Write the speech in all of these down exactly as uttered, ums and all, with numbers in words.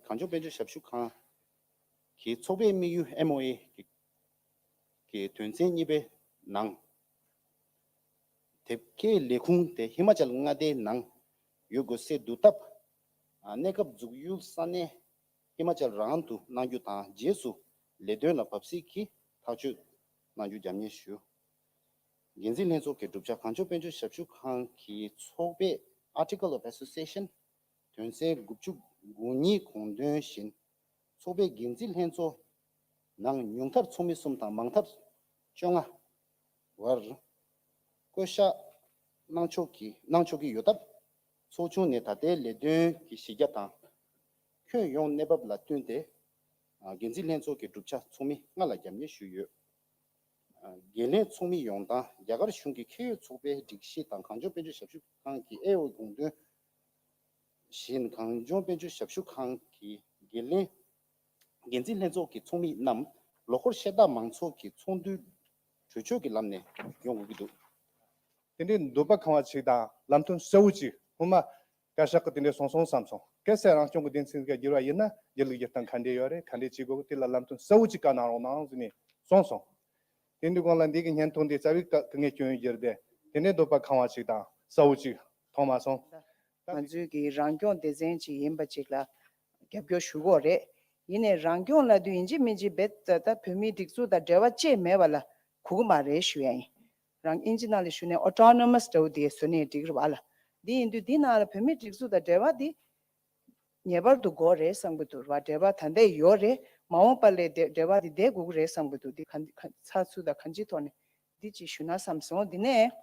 གངས་ལྗོངས་དཔལ་འབྱོར་ཞབས་ཞུ་ཁང་གི་ཚོགས་པའི་དམིགས་ཡུལ་M O A གི་གི་དོན་ཚན་གཉིས་པའི་ནང་། དེབ་སྐྱེལ་ལས་ཁུངས་དེ་ཧི་མ་ཅལ་མངའ་སྡེའི་ནང་ཡོད་དགོས་སའི་དུས་སྟབས། ཨ། གནས་སྐབས་འཛུགས་ཡུལ་ས་གནས་ཧི་མ་ཅལ་རང་དུ་གནང་རྒྱུ་དང་། རྗེས་སུ་ལས་དོན་ལ་བབས་སྲིད་ཀྱི་ཐག་གཅོད་གནང་རྒྱུ་རྒྱབ་གཉེར་ཞུ། འགན་འཛིན་ལྷན་ཚོགས་ཀྱི་གྲུབ་ཆ། གངས་ལྗོངས་དཔལ་འབྱོར་ཞབས་ཞུ་ཁང་གི་ཚོགས་པའི་Article of Association དོན་ཚན་དགུ་བཅུ་གོ་གཉིས་གོང་དོན་བཞིན། ཚོགས་པའི་འགན་འཛིན་ལྷན་ཚོགས་ནང་ཉུང་མཐར་ཚོགས་མི་གསུམ་དང་མང་མཐར་བཅོ་ལྔ་བར་བསྐོ་གཞག་གནང་ཆོག་གི་གནང་ཆོག་གི་ཡོད་སྟབས། ཚོགས་ཆུང་ནས་ད་ལྟའི་ལས་དོན་གྱི་གཞི་རྒྱ་དང་ཁྱོན་ཡོངས་གནས་བབ་ལ་བསྟུན་ཏེ། ཨ། འགན་འཛིན་ལྷན་ཚོགས་ཀྱི་གྲུབ་ཆ་ཚོགས་མི་ལྔ་ལ་རྒྱབ་གཉེར་ཞུས་ཡོད། ཨ། འགན་ལེན་ཚོགས་མི་ཡོང་སྟངས། རྒྱ་གར་གཞུང་གི་ཁེ་ཡོད་ཚོགས་པའི་སྒྲིག་གཞི་དང་གངས་ལྗོངས་དཔལ་འབྱོར་ཞབས་ཞུ་ཁང་གི་ཨེ་ཨོ་དགོངས་དོན་བཞིན། གངས་ལྗོངས་དཔལ་འབྱོར་ཞབས་ཞུ་ཁང་གི་འགན་ལེན་འགན་འཛིན་ལྷན་ཚོགས་ཀྱི་ཚོགས་མི་རྣམས་ལོ་འཁོར་ཤེལ་དཀར་མང་ཚོགས་ཀྱི་ཚོགས་འདུའི་གྲོས་ཆོད་ཀྱི་ལམ་ནས་ཡོང་དགོས་ཀྱི་འདུག། དེ་འདྲའི་འདོད་པ་ཁེངས་པ་ཅིག་དང་ལམ་སྟོན་གསལ་བོ་ཅིག་སྔོན་མ་བཀའ་ཤག་གིས་དེ་འདྲའི་གསུངས་སོང་བསམ་སོང་། གལ་སྲིད་རང་སྐྱོང་གི་སྡེ་ཚན་ཟིག་བསྒྱུར་བ་ཡིན་ན་སྒྱུར་ལུགས་བསྒྱུར་སྟངས་ག་འདྲས་ཡོད་རེད། ག་འདྲས་བྱེད་དགོས་དེ་ལ་ལམ་སྟོན་གསལ་བོ་ཅིག་བཀའ་གནང་རོགས་གནང་ཟེར་ནས་གསུངས་སོང་། དེ་འདྲའི་སྒང་ལ་འདི་གི་བརྙན་ཐུང་འདི་རྩ་བའི་དཀའ་ངལ་སྐྱོན་ཡོད་རྒྱུ་རེད་དེ། དེ་འདྲའི་འདོད་པ་ཁེངས་པ་ཅིག་དང་གསལ་བོ་ཅིག་མཐོང་མ་སོང་། ང་ཚོའི་གི་རང་སྐྱོང་སྡེ་ཚན་ཅིག་ཡིན་པ་ཅིག་ལ་རྒྱབ་སྐྱོར་ཞུ་གི་ཡོད་རེད། ཡིན་ནའི་རང་སྐྱོང་ལབ་དུས་ཡིན་གཅིག་མིན་གཅིག་རྦད་དེ་ད་བོད་མིའི་སྒྲིག་འཛུགས་དང་འབྲེལ་བ་ཅིག་མེད་པ་ལ་གོ་གི་མ་རེད་ཞུ་ཡ་ཡིན། རང་ཨིན་ཇི་ནང་ལ་ཞུ་ནས་ཨོ་ཊོ་ནོ་མཱས་འདྲ་བོ་དེ་བཟོས་ནས་འགྲིག་རེད་བ་ལ། འདི་ཡིན་དུས་འདི་ནང་ལ་བོད་མིའི་སྒྲིག་འཛུགས་དང་འབྲེལ་བ་འདི་ངེས་པར་དུ་དགོས་རེད་བསམ་གི་འདུག་ར། འབྲེལ་བ་ད་ལྟ་ཡོད་རེད། མ་འོངས་པ་ལ་དེ་འབྲེལ་བ་འདི་བསྡད་དགོས་ཀྱི་རེད་བསམ་གི་འདུག། འདི་ག་ག་ཚགས་ཚུད་དང་གང་ཅིའི་ཐོག་ནས་འདི་ཅིག་ཞུ་ན་བསམ་སོང་། འདི་ནས།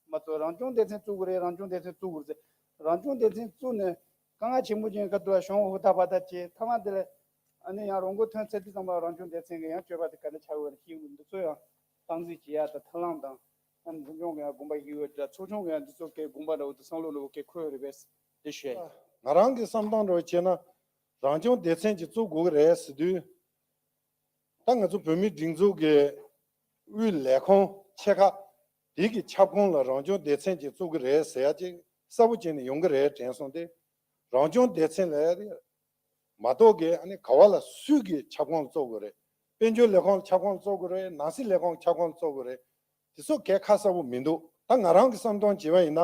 མ་གཏོགས་རང་སྐྱོང་སྡེ་ཚན་བཙུགས་དགོས་རེད། རང་སྐྱོང་སྡེ་ཚན་བཙུགས་དགོས་རེད། རང་སྐྱོང་སྡེ་ཚན་བཙུགས་ནས་དཀའ་ངལ་ཆེན་པོ་ཅན་ག་དུས་ལ་གཞུང་འོག་ད་བ་ད་བྱས་ཐ་མ་དེ་ལ་ཨ་ནི་ཡང་རང་མགོ་ཐོན་ཚར་དུས་ཙམ་པ་རང་སྐྱོང་སྡེ་ཚན་གྱི་ཡང་སྤྱོད་པ་དེ་ག་འདྲ་ཆགས་ཡོད་རེད། ཤེས་ཀྱི་འདུག། འདི་ཚོ་ཡང་སྟངས་འཛིན་བྱེད་ཡ་དང་ཐབས་ལམ་དང་། ཨ་ནི་འཛིན་སྐྱོང་གི་ཡང་དགོངས་པ་ཞིག་ཡོད་དྲ། ཚོགས་ཆུང་གི་ཡང་འདི་ཚོ་གའི་དགོངས་པ་འདྲ་བོ་དང་བསམ་བློ་འདྲ་བོ་གའི་འཁོར་ཡོད་རེད་པས། དེ་ཞུ་ཡ་ཡིན། ང་རང་གི་བསམ་སྟངས་འདྲ་བོ་བྱས་ན། རང་སྐྱོང་སྡེ་ཚན་ཅིག་བཙུགས་དགོས་ཀྱི་རེད་ཟེར་དུས། ད་ང་ཚོ་བོད་མིའི་སྒྲིག་འཛུགས་ཀྱི་དབུས་ལས་ཁུངས་ཆེ་ཁག་དེ་གི་ཁྱབ་ཁོངས་ལ་རང་སྐྱོང་སྡེ་ཚན་ཅིག་བཙུགས་ཀྱི་རེད་ཟེར་ཡ་ཅིག་གསལ་པོ་བྱས་ནས་ཡོང་གི་རེད་དྲན་སོང་སྟེ། རང་སྐྱོང་སྡེ་ཚན་ལབ་ཡ་དེ་མ་གཏོགས་ཀྱི་ཨ་ནི་ག་བ་ལ་སུས་ཀྱི་ཁྱབ་ཁོངས་ལ་བཙུགས་དགོས་རེད། དཔལ་འབྱོར་ལས་ཁུངས་ལ་ཁྱབ་ཁོངས་ལ་བཙུགས་དགོས་རེད། ནང་སྲིད་ལས་ཁུངས་ལ་ཁྱབ་ཁོངས་ལ་བཙུགས་དགོས་རེད། དེ་ཚོ་གལ་ཁ་གསལ་པོ་མི་འདུག། ད་ང་རང་གི་བསམ་སྟངས་བྱས་པ་ཡིན་ན།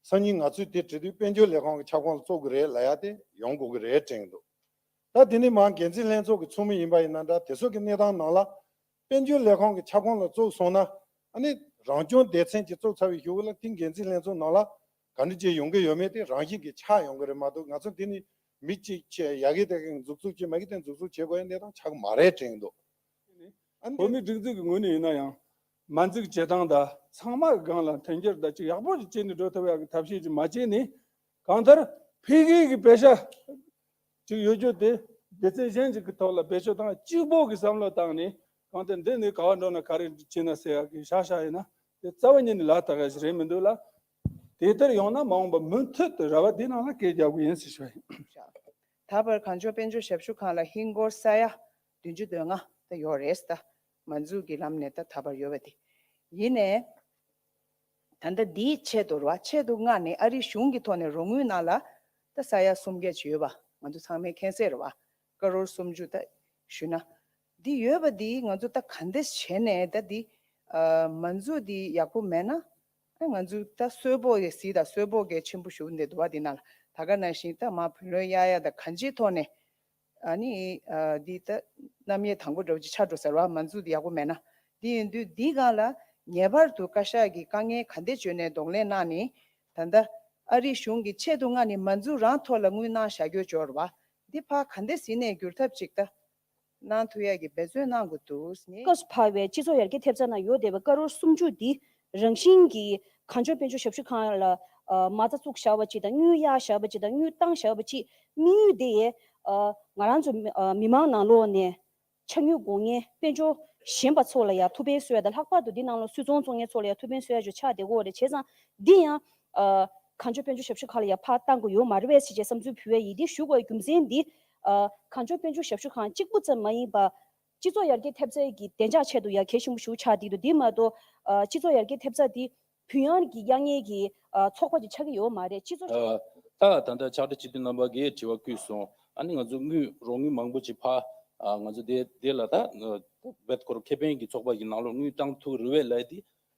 སང་ཉིན་ང་ཚོས་དེ་བྲིས་དུས་དཔལ་འབྱོར་ལས་ཁུངས་ཀྱི་ཁྱབ་ཁོངས་ལ་བཙུགས་དགོས་རེད་ལབ་ཡ་དེ་ཡོང་དགོས་ཀྱི་རེད་དྲན་གྱི་འདུག། ད་དེ་ནས་མར་འགན་འཛིན་ལྷན་ཚོགས་ཀྱི་ཚོགས་མི་ཡིན་པ་ཡིན་ན་འདྲ། དེ་ཚོ་གི་གནས་སྟངས་ནང་ལ་དཔལ་འབྱོར་ལས་ཁུངས་ཀྱི་ཁྱབ་ཁོངས་ལ་བཙུགས་སོང་ན། ཨ་ནི་རང་སྐྱོང་སྡེ་ཚན་གྱི་བཙུགས་ཚར་བའི་གཞུག་ལ་དེ་འགན་འཛིན་ལྷན་ཚོགས་ནང་ལ་ག་འདྲ་ཅིག་ཡོང་གི་ཡོད་མེད་དེ་རང་བཞིན་གྱིས་ཆགས་ཡོང་གི་རེད་མ་གཏོགས། ང་ཚོ་འདི་ནི་མི་གཅིག་བྱས་ཡ་གི་དེ་འཛུགས་འཛུགས་བྱས་མ་གི་དེ་འཛུགས་འཛུགས་བྱེད་དགོས་ཡ་གནས་སྟངས་ཆགས་ཀྱི་མ་རེད་དྲན་གྱི་འདུག། ཨ་ནི་བོད་མིའི་སྒྲིག་འཛུགས་ཀྱི་ངོས་ནས་ཡིན་ན་ཡང་། མ་འཛུགས་བྱེད་སྟངས་དང་ཚང་མ་གི་སྒང་ལ་མཐུན་འགྱུར་དང་ཅིག་ཡག་པོ་ཅིག་བྱས་ནས་འགྲོ་ཐུབ་ཡག་གི་ཐབས་ཤེས་ཅིག་མ་བྱས་ནས། གང་ལྟར་འཕེལ་རྒྱས་ཀྱི་བེད་ཤ་ཅིག་ཡོད་རྒྱུ་དེ་སྡེ་ཚན་གཞན་ཅིག་གི་ཐོག་ལ་བེད་སྤྱོད་བཏང་། གཅིག་པོ་གི་བསམ་བློ་བཏང་ནས། གང་ལྟར་འདི་ནས་ག་བ་འགྲོ་ན་ག་རེ་བྱས་ན་ཟེར་ཡག་གི་ཤ་ཤ་ཡིན་ན་དེ་རྩ་བ་ཉིད་ནས་ལ་བཏགས་ཡག་ཞིག་རེད་མི་འདུག་ལ། དེ་ལྟར་ཡོང་ན་མ་འོངས་པ་མུ་མཐུད་དུ་ར་བ་འདི་ནང་ལ་སྐད་རྒྱག་དགོས་ཡིན་ཟེར་ཞུ་བ་ཡིན། ད་བར་གངས་ལྗོངས་དཔལ་འབྱོར་ཞབས་ཞུ་ཁང་ལ་ཧིན་སྒོར་ས་ཡ་བདུན་ཅུ་དོན་ལྔ་ད་ཡོད་རེད། ད་མ་འཛུགས་ཀྱི་ལམ་ནས་ད་ད་བར་ཡོད་པ་དེ་ཡིན་ནའི། ད་ལྟ་འདིའི་ཆེད་དུ་རེད་བ། ཆེད་དུ་མངགས་ནས་ཨ་རིའི་གཞུང་གི་ཐོག་ནས་རོགས་དངུལ་ནང་ལ་ད་ས་ཡ་སུམ་བརྒྱ་ཅིག་ཡོད་པ་ང་ཚོ་ཚང་མས་མཁྱེན་གསལ་རེད་བ། ཀ་རོར་སུམ་ཅུ་ད་ཞུས་ན། འདི་ཡོད་པ་འདི་ང་ཚོ་ད་ག་འདྲ་བྱས་ནས་ད་འདི་ཨ་མ་འཛུགས་འདི་ཡག་པོ་མེད་ན། ཨ་ང་ཚོ་ད་གསོལ་ཕོགས་ཀྱི་གཟི་དང་གསོལ་ཕོགས་ཀྱི་ཆེན་པོ་ཞུ་འདི་འདུག་བ། འདི་ནང་ལ་ད་ག་ནང་བཞིན་ད་མ་བུ་ལོན་གཡར་ཡ་ད་གང་ཅིའི་ཐོག་ནས། ཨ་ནི་ཨ་འདི་ད་རྣམ་དབྱེ་དང་པོ་འདྲ་བོ་ཅིག་ཆགས་འགྲོ་ཟེར་བ། མ་འཛུགས་འདི་ཡག་པོ་མེད་ན། འདི་ཡིན་དུས་འདི་སྒང་ལ་ངེས་པར་དུ་བཀའ་ཤག་གིས་དཀའ་ངལ་ག་འདྲ་བརྗོད་ནས་གདོང་ལེན་གནང་ནས། ད་ལྟ་ཨ་རིའི་གཞུང་གིས་ཆེད་དུ་མངགས་ནས་མ་འཛུགས་རང་ཐོག་ལ་དངུལ་གནང་བཞག་རྒྱུ་འབྱོར་བ། འདི་ཕར་ག་འདྲ་ཟིན་ནས་བསྒྱུར་ཐབས་ཅིག་ད་གནང་ཐུབ་ཡ་གི་འབད་བརྩོན་གནང་དགོས་འདུག་ནི། སྐབས་སུ་བབས་པའི་སྤྱི་ཚོགས་ཡར་རྒྱས་ཐེབས་རྩ་ནང་ཡོད་བསྡད་པའི་ཀ་རོར་སུམ་ཅུ་འདི་རང་བཞིན་གྱིས་གངས་ལྗོངས་དཔལ་འབྱོར་ཞབས་ཞུ་ཁང་ལ་ཨ་མ་རྩ་བཙུགས་བཞག་པ་ཅིག་དང་། དངུལ་གཡར་བཞག་པ་ཅིག་དང་། དངུལ་བཏང་བཞག་པ་ཅིག་དམིགས་ཡུལ་དེ་ཡས་ཨ་ང་རང་ཚོ་མི་ཨ་མི་མང་ནང་ལོགས་ནས་ཕྱག་དངུལ་དགོས་མཁན་དཔལ་འབྱོར་ཞན་པ་ཚོ་ལ་ཡང་ཐུགས་ཕན་གསོས་ཡ་དང་། ལྷག་པར་དུ་འདི་ནང་ལོགས་སུད་ཚོང་བཙོང་མཁན་ཚོ་ལ་ཡང་ཐུགས་ཕན་གསོས་ཡ་ཅིག་ཆགས་བསྡད་ཀྱི་ཡོད་རེད། བྱས་ཙང་འདི་ཡང་ཨ་གངས་ལྗོངས་དཔལ་འབྱོར་ཞབས་ཞུ་ཁང་ལ་ཡང་ཕར་བཏང་དགོས་ཡོད་མ་རེད་པས་ཟེར་བྱས་བསམ་ཚུལ་ཕུལ་བ་ཡིན། འདི་ཞུ་དགོས་པའི་རྒྱུ་མཚན་འདི་ཨ་གངས་ལྗོངས་དཔལ་འབྱོར་ཞབས་ཞུ་ཁང་གཅིག་པུ་ཙམ་མ་ཡིན་པ། སྤྱི་ཚོགས་ཡར་རྒྱས་ཐེབས་རྩའི་གི་བདེ་འཇགས་ཆེད་དུ་ཡང་གལ་ཆེན་པོ་ཞིག་ཆགས་བསྡད་འདུག། འདི་མ་གཏོགས་ཨ་སྤྱི་ཚོགས་ཡར་རྒྱས་ཐེབས་རྩ་འདི་བུ་ཡོན་གྱི་གཡར་མཁན་གྱི་ཨ་ཚོགས་པ་ཅིག་ཆགས་ཀྱི་ཡོད་མ་རེད། སྤྱི་ཚོགས། ཨ་ད་ད་ལྟ་ཕྱག་སྦྲེལ་སྤྱི་འཐུས་རྣམ་པ་གིས་དྲི་བ་བསྐུལ་སོང་། ཨ་ནི་ང་ཚོ་དངུལ་རོགས་དངུལ་མང་པོ་ཅིག་ཕར་ཨ་ང་ཚོ་དེ་དེ་ལ་ད་རྦད་ཁོ་རང་ཁེ་ཕན་གྱི་ཚོགས་པ་གི་ནང་ལོགས་དངུལ་བཏང་ཐུབ་རེད་བས་ལབ་དེ།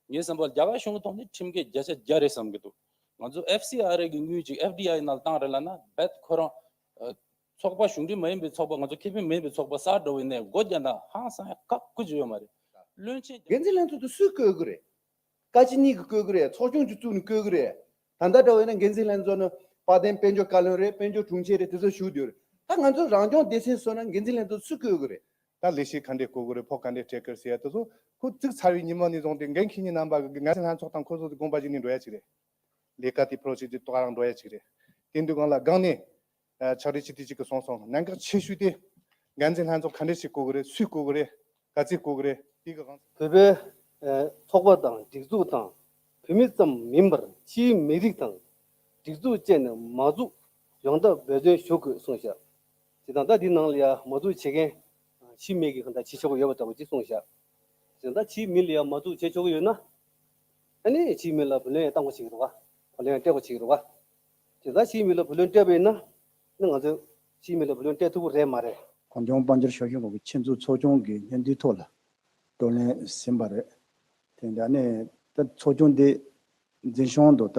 ངའི་བསམ་པར་རྒྱ་གར་གཞུང་གི་ཐོག་ནས་ཁྲིམས་འགལ་བརྒྱ་ཆ་བརྒྱ་རེད་བསམ་གྱི་འདུག་ང་ཚོ་ཨེཕ་སི་ཨར་ཨེ་གི་དངུལ་ཅིག་ཨེཕ་ཌི་ཨའི་ནང་བཏང་རེད་ལབ་ན་རྦད་ཁོ་རང་ཚོགས་པ་གཞུང་འབྲེལ་མ་ཡིན་པའི་ཚོགས་པ། ང་ཚོ་ཁེ་ཕན་མེད་པའི་ཚོགས་པ་གསར་འགྲོ་བའི་ནས་སྒོ་རྒྱག་ན་ཧང་སང་ཡ་བཀག་དགོས་ཀྱི་ཡོད་མ་རེད། བློན་ཆེན་འགན་འཛིན་ལྷན་ཚོགས་དེ་སུས་བསྐོ་གི་རེད། བཀའ་སྤྱི་གཉིས་ཀྱིས་བསྐོ་གི་རེད། ཚོགས་ཆུང་གཅིག་བཙུགས་ནས་བསྐོ་གི་རེད། ད་ལྟ་འདྲ་བས་ན་འགན་འཛིན་ལྷན་ཚོགས་ནི་དཔལ་ལྡན་དཔལ་འབྱོར་བཀའ་བློན་རེད། དཔལ་འབྱོར་དྲུང་ཆེ་རེད། དེ་ཚོ་བཞུགས་བསྡད་ཡོད་རེད། ད་ང་ཚོ་རང་སྐྱོང་སྡེ་ཚན་བཟོ་ན་འགན་འཛིན་ལྷན་ཚོགས་སུས་བསྐོ་གི་རེད། ད་ལས་བྱེད་ག་འདྲས་བསྐོ་གི་རེད། ཕོགས་ག་འདྲས་སྤྲད་གི་རེད་ཟེར་ཡ་དེ་ཚོ་ཁོ་བཙུགས་ཚར་བའི་ཉི་མ་ནས་བཟུང་སྟེ་འགན་འཁྱེར་མཁན་རྣམ་པ་གི་འགན་འཛིན་ལྷན་ཚོགས་དང་ཁོ་ཚོ་དགོངས་པ་བཞེས་ནས་འགྲོ་ཡ་ཅིག་རེད། ལས་ཀ་དེ་པོ་རོ་སེ་སི་དེ་ཏོག་རང་འགྲོ་ཡ་ཅིག་རེད། དེ་འདུག་གང་ལ་སྒང་ནས་ཨ་ཕྱག་རེས་ཅི་ཐུབ་ཅིག་གི་སོང་སོང་། གནད་འགག་ཆེ་ཤོས་དེ་འགན་འཛིན་ལྷན་ཚོགས་ག་འདྲས་ཞིག་བསྐོ་གི་རེད། སུས་བསྐོ་གི་རེད། ག་ཚོད་བསྐོ་གི་རེད། དེ་གི་དབང་། བོད་པའི་ཨ་ཚོགས་པ་དང་སྒྲིག་འཛུགས་དང་བོད་མི་ཙམ་མིན་པར་ཕྱིའི་མི་རིགས་དང་སྒྲིག་འཛུགས་བཅས་ནས་མ་འཛུགས་ཡོང་ཐབས་འབད་བརྩོན་ཞུ་དགོས་གསུངས་བཞག་དེ་དང་ད་འདི་ནང་ལ་ཡ་མ་འཛུགས་བྱེད་མཁན་ཕྱིའི་མི་གིས་གང་ལྟར་བྱེད་ཆོག་གི་ཡོད་པ་ལྟ་བུ་ཅིག་གསུངས་བཞག་དེ་དང་ད་ཕྱིའི་མི་ལ་ཡ་མ་འཛུགས་བྱེད་ཆོག་གི་ཡོད་ན། ཨ་ནི་ཕྱིའི་མི་ལ་བུ་ལོན་ཡང་བཏང་དགོས་བྱེད་ཀྱི་རེད་བ། བུ་ལོན་ཡང་སྤྲད་དགོས་བྱེད་ཀྱི་རེད་བ། དེ་ལྟར་ཕྱིའི་མི་ལ་བུ་ལོན་སྤྲད་པ་ཡིན་ན། ཨ་ནི་ང་ཚོས་ཕྱིའི་མི་ལ་བུ་ལོན་སྤྲད་ཐུབ་ཀྱི་རེད་མ་རེད། གངས་ལྗོངས་དཔལ་འབྱོར་ཞབས་ཞུ་ཁང་གི་ཆེད་འཛུགས་ཚོགས་ཆུང་གི་སྙན་ཐོའི་ཐོག་ལ་བགྲོ་གླེང་ཟིན་པ་རེད། དེ་འདྲ་ནས་ད་ཚོགས་ཆུང་འདི་འཛིན་སྐྱོང་དུ་ད་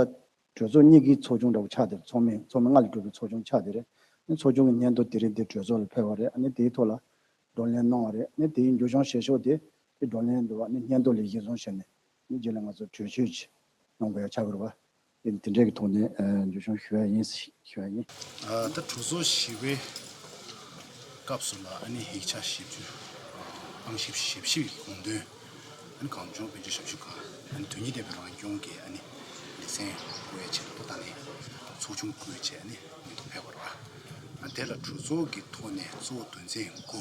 གྲོས་ཚོགས་གཉིས་ཀྱི་ཚོགས་ཆུང་འདྲ་བོ་ཆགས་བསྡད་རེད། ཚོགས་མི་ཚོགས་མི་ལྔ་ལས་གྲུབ་པའི་ཚོགས་ཆུང་ཆགས་བསྡད་རེད། ཨ་ནི་ཚོགས་ཆུང་གི་སྙན་ཐོ་དེ་རིང་འདི་གྲོས་ཚོགས་ལ་ཕེབས་པ་རེད། ཨ་ནི་དེའི་ཐོག་ལ་བགྲོ་གླེང་གནང་བ་རེད། ཨ་ནི་དེའི་མཇུག་སྐྱོང་བྱེད་ཕྱོགས་དེ་དེ་བགྲོ་གླེང་འདུག་ཨ་ནི་སྙན་ཐོ་ལ་གཞི་བཟུང་བྱས་ནས་ཨ་ནི་རྗེས་ལ་ང་ཚོ་གྲོས་ཆོད་ཅིག་གནང་དགོས་ཡ་ཆགས་ཀྱི་རེད་བ། དེ་དེ་འདྲའི་གི་ཐོག་ནས་ཨ་མཇུག་སྐྱོང་ཞུ་ཡ་ཡིན་ཞུ་ཡ་ཡིན། ཨ་ད་གྲོས་ཚོགས་བཞི་པའི་སྐབས་སུ་ལ་ཨ་ནི་ཡིག་ཆ་ཞིབ་འཇུག་ཨང་བཞི་བཞི་བཞི་གི་དགོངས་དོན། ཨ་ནི་གངས་ལྗོངས་དཔལ་འབྱོར་ཞབས་ཞུ་ཁང་ཨ་ནི་དོན་གཉིས་ལྡན་པའི་རང་སྐྱོང་གི་ཨ་ནི་སྡེ་ཚན་བསྐོ་ཡ་ཆེད་དུ་ད་ནི་ཚོགས་ཆུང་བསྐོས་བྱས་ཨ་ནི་མི་ཐོག་ཕེབས་པ་རེད་བ། ཨ་དེ་ལ་གྲོས་ཚོགས་ཀྱི་ཐོག་ནས་གཙོ་བོ་དོན་ཚན་དགུ།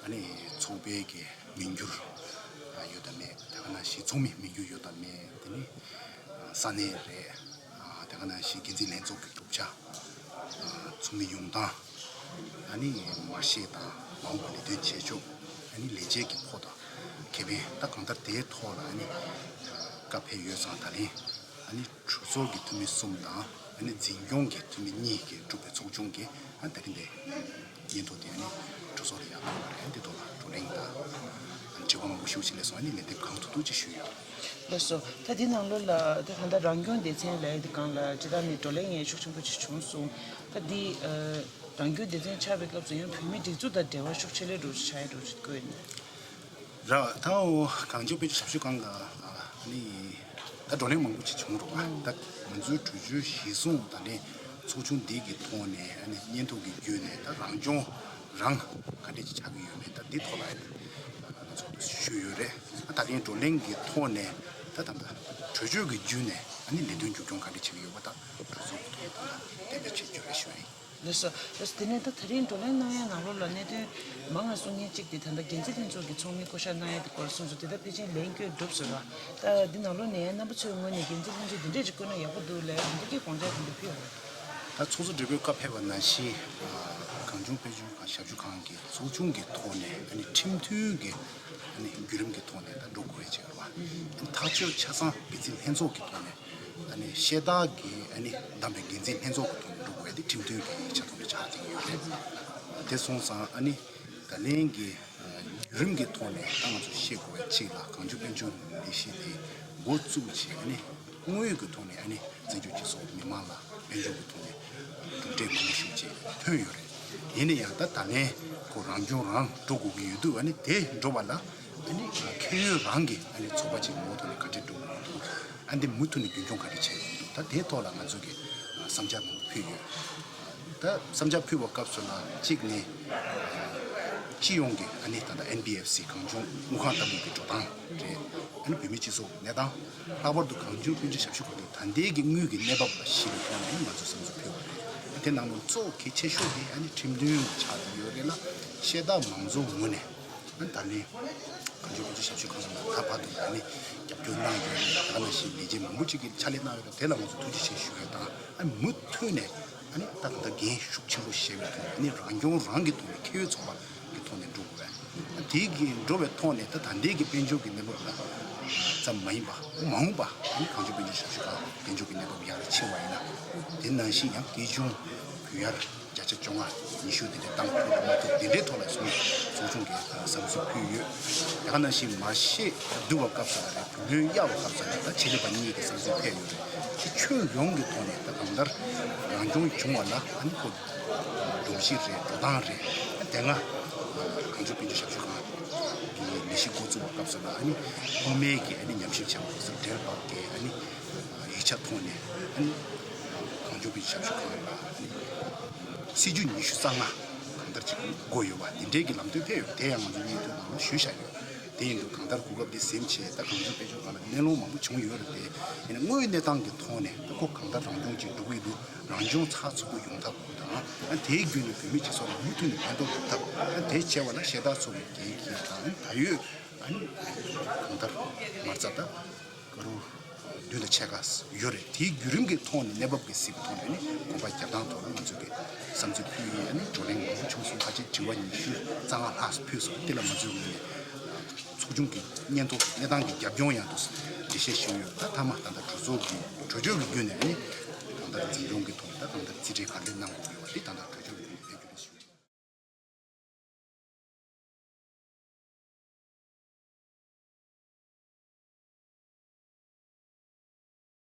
ཨ་ནི་ཚོགས་པའི་གི་མི་འགྱུར་ཡོད་དམ་མེད། དེ་ག་ནང་བཞིན་ཚོགས་མི་མི་འགྱུར་ཡོད་དམ་མེད། དེ་ནི་ས་གནས་རེད། དེ་ག་ནང་བཞིན་འགན་འཛིན་ལྷན་ཚོགས་ཀྱི་གྲུབ་ཆ། ཚོགས་མི་ཡོང་སྟངས། ཨ་ནི་མ་ཤེས་དང་མ་འོངས་པ་ལས་དོན་བྱེད་ཕྱོགས། ཨ་ནི་ལས་བྱེད་ཀྱི་ཕོགས་དང་ཁེ་ཕན། ད་གང་ལྟར་དེའི་ཐོག་ལ་ཨ་ནི་བཀའ་ཕེབས་ཡོད་ཙང་ད་ལན་ཨ་ནི་གྲོས་ཚོགས་ཀྱི་འཐུས་མི་གསུམ་དང་ཨ་ནི་འཛིན་སྐྱོང་གི་འཐུས་མི་གཉིས་ཀྱིས་གྲུབ་པའི་ཚོགས་ཆུང་གིས་ཨ་ད་གིན་དེ་སྙན་ཐོ་དེ་ཨ་ནི་གྲོས་ཚོགས་ལ་ཡར་ཕུལ་བ་རེད། འདི་ཐོག་ལ་བགྲོ་གླེང་དང་དྲི་བ་མང་པོ་ཞུ་བྱས་ལས་སོང་། ཨ་ནི་ལན་འདེབས་གང་ཐུབ་ཐུབ་ཅིག་ཞུས་ཡོད། ལགས་སོ། ད་འདི་ནང་ལོགས་ལ་ད་ད་ལྟ་རང་སྐྱོང་སྡེ་ཚན་ལབ་ཡ་འདི་སྒང་ལ་ཇི་ལྟར་ནས་བགྲོ་གླེང་ཡང་ཤུགས་ཆེན་པོ་ཅིག་བྱུང་སོང་། ད་འདི་ཨ་རང་སྐྱོང་སྡེ་ཚན་ཆགས་པའི་སྐབས་སུ་ཡང་བོད་མིའི་སྒྲིག་འཛུགས་དང་འབྲེལ་བ་ཤུགས་ཆེ་ལོས་འགྲོ་ཆགས་ཡ་འགྲོ་ཆུ་བཀོད་ཡིན། ར་ད་འོ་གངས་ལྗོངས་དཔལ་འབྱོར་ཞབས་ཞུ་ཁང་ག་ནི་ད་བགྲོ་གླེང་མང་པོ་ཅིག་བྱུང་རོགས། ད་ང་ཚོའི་གྲོས་ཆོད་གཞིར་བཟུང་ད་ནི་ཚོགས་ཆུང་འདི་གི་ཐོག་ནས་ཨ་ནི་སྙན་ཐོ་གི་བརྒྱུད་ནས་ད་རང་སྐྱོང་རང་ག་འདྲས་ཅིག་ཆགས་ཀྱི་ཡོད་མེད་ད་འདི་ཐོག་ལ་ང་ཚོ་ཞུས་ཡོད་རེད། ད་ད་ལན་བགྲོ་གླེང་གི་ཐོག་ནས་ད་ད་ད་གྲོས་ཆོད་ཀྱི་བརྒྱུད་ནས་ཨ་ནི་ལས་དོན་མཇུག་སྐྱོང་ག་འདྲས་བྱེད་ཀྱི་ཡོད་པ་ད་གྲོས་ཚོགས་ཀྱི་ཐོག་ནས་ད་གཏན་འབེབས་བྱེད་རྒྱུ་རེད་ཞུ་ཡ་ཡིན། ལགས་སོ། ལགས་སོ། དེ་ནས་ད་དེ་རིང་བགྲོ་གླེང་གནང་ཡ་ནང་ལོགས་ལ་གནད་དོན་མང་ང་གསུང་མཁན་གཅིག་དེ་ད་ལྟ་འགན་འཛིན་ལྷན་ཚོགས་ཀྱི་ཚོགས་མི་བསྐོ་གཞག་གནང་ཡ་དེ་སྐོར་གསུངས་སོང་། དེ་ད་ཕལ་ཆེར་ལན་བསྐྱོན་གྲུབ་སོང་ར། ད་འདི་ནང་ལོགས་ནས་རྣམ་པ་ཚོའི་ངོས་ནས་འགན་འཛིན་ལྷན་ཚོགས་འདི་འདྲས་ཅིག་བསྐོ་ན་ཡག་པོ་འདུག་ལབ་ཡ་འདི་འདྲ་སྐད་དགོངས་འཆར་དེ་འདྲ་ཕུལ་ཡོང་། ད་ཚོགས་གཙོ་སྦྲེལ་པོས་བཀའ་ཕེབས་པ་ནང་བཞིན་གངས་ལྗོངས་དཔལ་འབྱོར་ཞབས་ཞུ་ཁང་གི་ཚོགས་ཆུང་གི་ཐོག་ནས་ཨ་ནི་ཁྲིམས་མཐུན་གྱི་ཨ་ནི་བརྒྱུད་རིམ་གྱི་ཐོག་ནས་ད་འགྲོ་དགོས་ཡ་ཅིག་ཡོད་རེད་བ། ཐག་གཅོད་ཆ་ཚང་འགན་འཛིན་ལྷན་ཚོགས་ཀྱི་ཐོག་ནས་ཨ་ནི་ཤེས་རྟགས་ཀྱི་ཨ་ནི་བདམས་པའི་འགན་འཛིན་ལྷན་ཚོགས་ཀྱི་ཐོག་ནས་འགྲོ་དགོས་ཡ་དེ་ཁྲིམས་མཐུན་གྱི་ཡིག་ཆ་ཐོག་ནས་ཆགས་བསྡད་ཀྱི་ཡོད་རེད། དེ་སོང་ཙང་ཨ་ནི་ད་ལན་གྱི་བརྒྱུད་རིམ་གྱི་ཐོག་ནས་ད་ང་ཚོ་ཤེས་དགོས་པ་གཅིག་ལ་གངས་ལྗོངས་དཔལ་འབྱོར་ལས་གཞི་དེ་འགོ་བཙུགས་བྱས་ཨ་ནི་དངོས་ཡོད་ཀྱི་ཐོག་ནས་ཨ་ནི་བཙན་བྱོལ་སྤྱི་ཚོགས་མི་མང་ལ་དཔལ་འབྱོར་གྱི་ཐོག་ནས་གྲུབ་འབྲས་མང་པོ་ཞིག་ཅིག་ཐོན་ཡོད་རེད། ཡིན་ན་ཡང་ད་ད་ལན་ཁོ་རང་སྐྱོང་རང་འགྲོ་དགོས་ཀྱི་ཡོད་དུས་ཨ་ནི་དེ་འགྲོ་བ་ལ་ཨ་ནི་མཁས་ཡོན་རང་གི་ཨ་ནི་ཚོགས་པ་ཅིག་ངོ་ཐོག་ནས་ག་འདྲས་འགྲོ་དགོས་འདུག་ཨ་འདི་མུ་མཐུད་ནས་རྒྱུན་སྐྱོང་ག་འདྲས་བྱེད་དགོས་འདུག་ད་དེའི་ཐོག་ལ་ང་ཚོ་གི་བསམ་འཆར་མང་པོ་ཕུལ་ཡོད། ད་བསམ་འཆར་ཕུལ་བའི་སྐབས་སུ་ལ་གཅིག་ནི་སྤྱི་ཡོངས་ཀྱི་ཨ་ནི་ད་ལྟ་ཨེན་བི་ཨེཕ་སི་གངས་ལྗོངས་དངུལ་ཁང་ལྟ་བུ་གི་འགྲོ་སྟངས་རེད། ཨ་ནི་བོད་མིའི་སྤྱི་ཚོགས་གནས་སྟངས། ལྷག་པར་དུ་གངས་ལྗོངས་དཔལ་འབྱོར་ཞབས་ཞུ་ཁང་གི་ད་ལྟའི་གི་དངུལ་གྱི་གནས་བབ་ལ་གཞིགས་པའི་ཐོག་ནས་ཨ་ནི་ང་ཚོས་བསམ་ཚུལ་ཕུལ་བ་རེད། དེ་ནང་ནས་གཙོ་བོ་གལ་ཆེ་ཤོས་དེ་ཨ་ནི་ཁྲིམས་མཐུན་ཆགས་ཀྱི་ཡོད་རེད་ལ། ཤེས་རྟགས་མང་ཚོགས་ངོས་ནས་ཨ་ནི་ད་ལན་གངས་ལྗོངས་དཔལ་འབྱོར་ཞབས་ཞུ་ཁང་ལ་ད་བར་དུ་ཨ་ནི་རྒྱབ་སྐྱོར་གནང་ཡོད་རེད། ད་ག་ནང་བཞིན་ལས་བྱེད་མང་པོ་ཅིག་གིས་ཕྱག་ལས་གནང་ཡོད་རེད། དེ་ལ་ང་ཚོ་ཐུགས་རྗེ་ཆེ་ཞུ་ཡ་དང་། ཨ་ནི་མུ་མཐུད་ནས་ཨ་ནི་ད་ད་ལྟ་འགན་ཤུགས་ཆེན་པོ་བཞེས་པའི་ཐོག་ནས་ཨ་ནི་རང་སྐྱོང་རང་གི་ཐོག་ནས་མཁས་ཡོན་ཚོགས་པ་གི་ཐོག་ནས་འགྲོ་དགོས་པས། དེ་གི་འགྲོ་བའི་ཐོག་ནས་ད་ད་ལྟའི་གི་དཔལ་འབྱོར་གྱི་གནས་བབ་ལ་ཙམ་མ་ཡིན་པ་མ་འོངས་པ་ཨ་ནི་གངས་ལྗོངས་དཔལ་འབྱོར་ཞབས་ཞུ་ཁང་དཔལ་འབྱོར་གྱི་གནས་བབ་ཡར་ཕྱིན་པ་ཡིན་ན། དེ་ནང་བཞིན་ཡང་དེ་བྱུང་བུ་ཡར་རྒྱ་ ཆ་བཅོ་ལྔ་ཉི་ཤུ་དེ་འདྲའི་བཏང་ཐུབ་མ་ཐུབ་དེ་འདྲའི་ཐོག་ལ་ཚོགས་ཚོགས་ཆུང་གིས་བསམ་ཚུལ་ཕུལ་ཡོད། དེ་ག་ནང་བཞིན་མ་ཤེས་བསྡུ་བ་སྐབས་སུ་ལ་རེད། བུ་ལོན་གཡར་བ་སྐབས་སུ་ལ་ད་ཆེད་ལས་པ་གཉིས་ཀྱི་བསམ་ཚུལ་ཕེབས་ཡོད་རེད། དེ་ཁྱོན་ཡོངས་ཀྱི་ཐོག་ནས་ད་གང་ལྟར་རང་སྐྱོང་བྱུང་བ་ལ་ཨ་ནི་ཁོ་སྒྲོམ་གཞི་རེད། འགྲོ་སྟངས་རེད། དེ་སྔ་གངས་ལྗོངས་དཔལ་འབྱོར་ཞབས་ཞུ་ཁང་གི་ལས་གཞི་འགོ་བཙུགས་པ་སྐབས་སུ་ལ་ཨ་ནི་ཐོག་མའི་གི་ཨ་ནི་ཉམས་ཞིབ་བྱས་པ་སྐབས་སུ་འབྲེལ་བ་གི་ཨ་ནི་ཡིག་ཆ་ཐོག་ནས་ཨ་ནི་གངས་ལྗོངས་དཔལ་འབྱོར་ཞབས་ཞུ་ཁང་ལ་ཨ་ནི་སྲིད་ཇུས་ཉི་ཤུ་རྩ་ལྔ་གང་ལྟར་ཅིག་དགོས་ཡོད་པ་དེ་འདྲའི་གི་ལམ་སྟོན་ཕེབས་ཡོད། དེ་ཡང་ང་ཚོ་སྙན་ཐོའི་ནང་ལ་ཞུས་བཞག་ཡོད། དེ་ཡིན་དུས་གང་ལྟར་གོ་སྐབས་འདི་ཟིན་བྱས་ད་གངས་ལྗོངས་དཔལ་འབྱོར་ཁང་ལ་གནས་ལུགས་མང་པོ་བྱུང་ཡོད་རེད་དེ། ཡིན་ན་དངོས་ཡོད་གནས་སྟངས་ཀྱི་ཐོག་ནས་ད་ཁོ་གང་ལྟར་རང་སྐྱོང་ཅིག་འགྲོ་གི་འདུག་རང་སྐྱོང་ཚགས་ཚུད་པོ་ཡོང་ཐབས་དང་། ཨ་དེའི་བརྒྱུད་ནས་བོད་མི་སྤྱི་ཚོགས་ལ་མུ་མཐུད་ནས་ཕན་ཐོགས་ཐུབ་ཐབས། ཨ་དེ་བྱས་པ་ལ་ཤེས་དག་ཚོགས་པའི་འགན་འཁྱེར་དང་ད་ཡོད། ཨ་ནི་གང་ལྟར་མ་རྩ་ད་ཀ་རུ་བདུན་དང་ཕྱེད་ཀ་ཡོད་རེད། དེའི་བརྒྱུད་རིམ་གྱི་ཐོག་ནས་གནས་བབ་ཀྱི་གཟིགས་པའི་ཐོག་ནས་ནི་གོམ་པ་རྒྱབ་སྟངས་ཐོག་ལ་ང་ཚོ་གི་བསམ་ཚུལ་ཕུལ་ཡས་ནི་བགྲོ་གླེང་མང་པོ་བྱུང་སོང་། ཁ་ཆེ་དྲི་བ་ཉི་ཤུ་རྩ་ལྔ་ལྷག་ཕུལ་སོང་། དེ་ལ་ང་ཚོའི་ངོས་ནས་ཚོགས་ཆུང་གི་སྙན་ཐོ་གནས་སྟངས་ཀྱི་རྒྱབ་ལྗོངས་ཡང་དུ་འགྲེལ་བཤད་ཞུས་ཡོད། ད་མཐའ་མ་ད་ལྟ་གྲོས་ཚོགས་ཀྱི་གྲོས་ཆོད་ཀྱི་བརྒྱུད་ནས་ནི་གང་ལྟར་འཛིན་སྐྱོང་གི་ཐོག་ད་གང་ལྟར་རྩིས་ཁྲའི་གར་སླེབས་གནང་དགོས་ཀྱི་ཡོད་པ་དེ་ད་ལྟ།